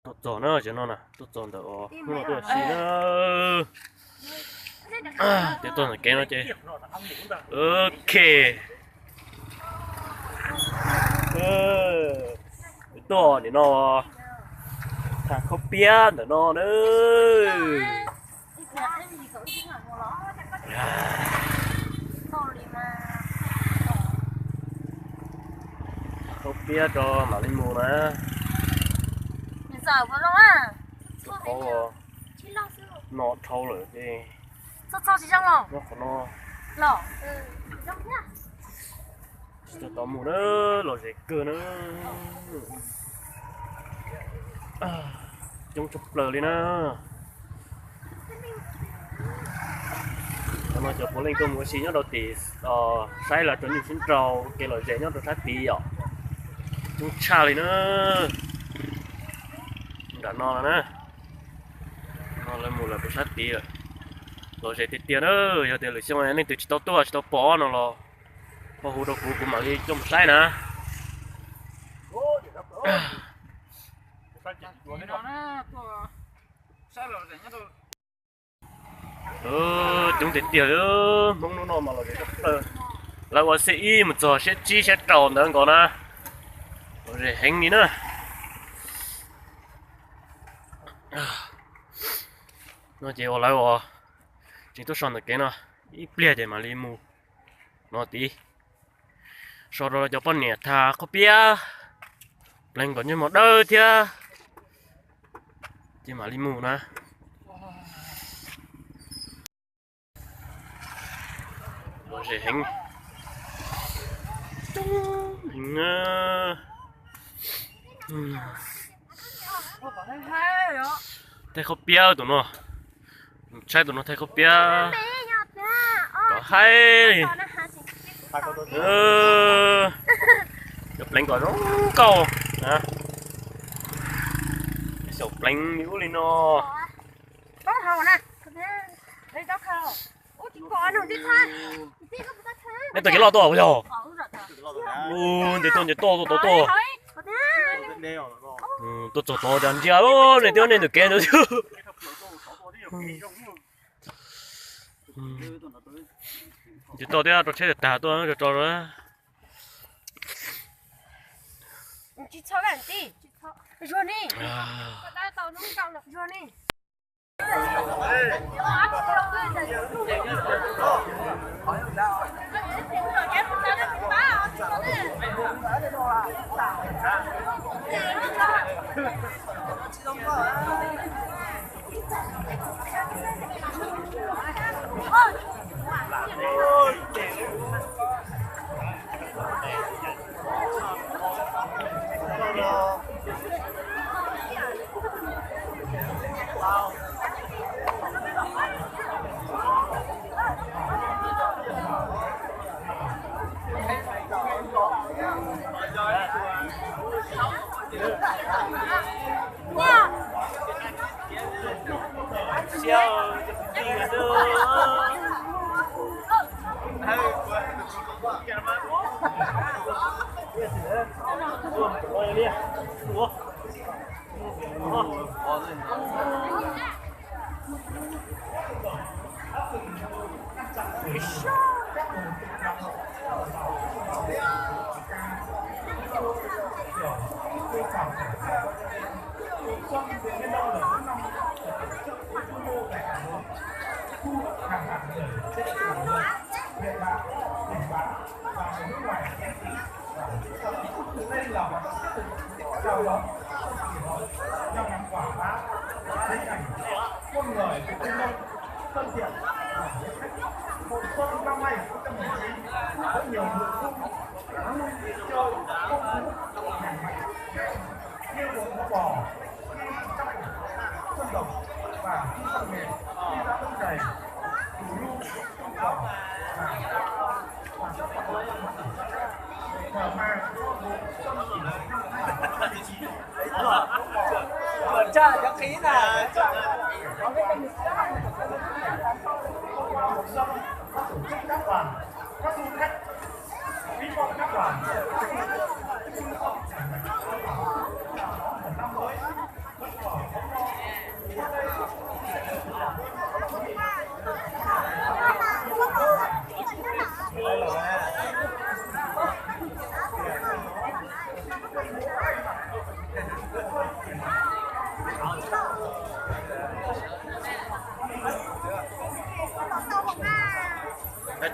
Tuaj txog na, cov no na, tuaj txog ntawm os, hnub no tuaj ua si na. Twb tuaj ntawm kev no ces, ok. Tuaj nim no, thaj khaub piab ntawm no na. Khaub piab rau mam li mus na. Qhov no dhau lawm ces nyob qhov no. Tsis tau mus na, lom zem kawg na. Coob tshaj plaws li na. Qhov no cov puav leej tuaj mus ua si nyob rau tim, saib lawv rau nyuj sib nraus kev lom zem nyob rau sab tid yom. Coob tshaj li na. Nram no na, no lawv mus lawm rau sab tid lawm. Lom zem tiag tiag na. Yog tias lwm xyoo leej twg tsis tau tuaj tsis tau pom no los ho hu rau kuv, kuv mam li coj mus saib na. Coob tiag tiag li, Hmoob hnub no mas lom zem tshaj plaws. Lawv ua xiab ib mus txog xiab tsib xiab rau ntawd nkaus na. Lom zem heev li na. No ces uas lawv uas tseem tuaj so ntawm kev no, ib pliag ces mam li mus no tid. So rau cov poj niam thaj khaub piab, pleev kom ntsej muag dawb thiab ces mam li mus na. Lom zem heev. Coob heev. Thaj khaub piab tus no, tshaib tus no thaj khaub piab. Kom haib li. Cov pleev kom zoo nkauj. Xyaum pleev li ub li no. Nej tuaj kev loj tuaj puas yog? Ntev tuaj ntev tuaj tuaj tod tuaj. Tuaj txog tod cas ntsia nej thiab nej ntawm kev ntawd. Ntev tuaj thiab rau tsheb tag tuaj tso.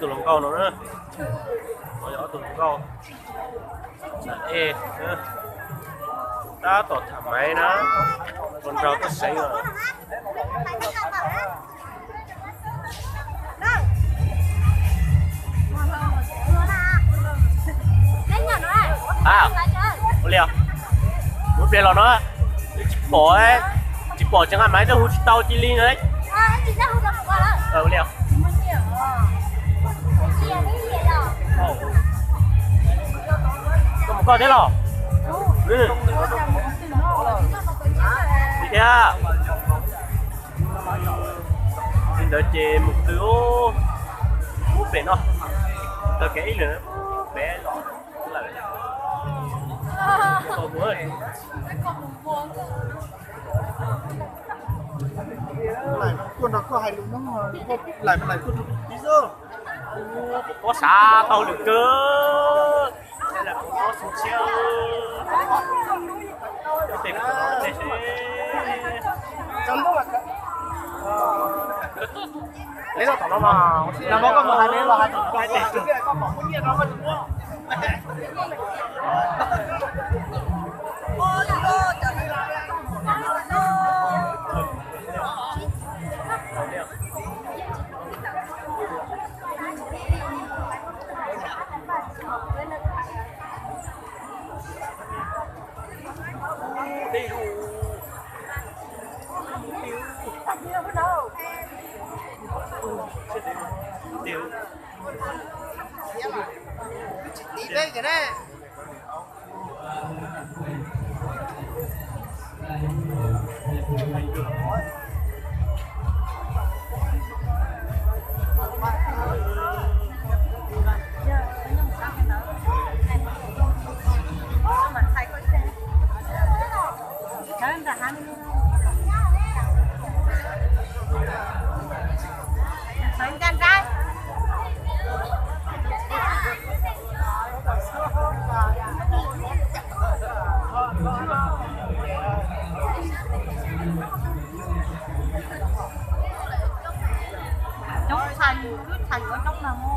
Tus hluas nkauj no na, yog ob tug hluas nkauj, tab tom tham maiv na, ua nraug tuaj seev os. Ua li, mus pliag los no, tsis pom, tsis pom tsev nqa maiv, twb hu tsis tau cia li na. Ua li, koj mus koj thiab los? Li thiab. Li ntawd ces mus twg ub, pem no, taug kev ib lwm, pem los lawm. Tuaj nrog koj hais lus no, lais mas lais tuaj rau tus tib xwb. Kuv paub xav tau lwm kawg. Neb los tom no mas, nag hmo koj mus hais neb los hais tom koj. Coob tshais, twb tshais yuav coob nag hmo.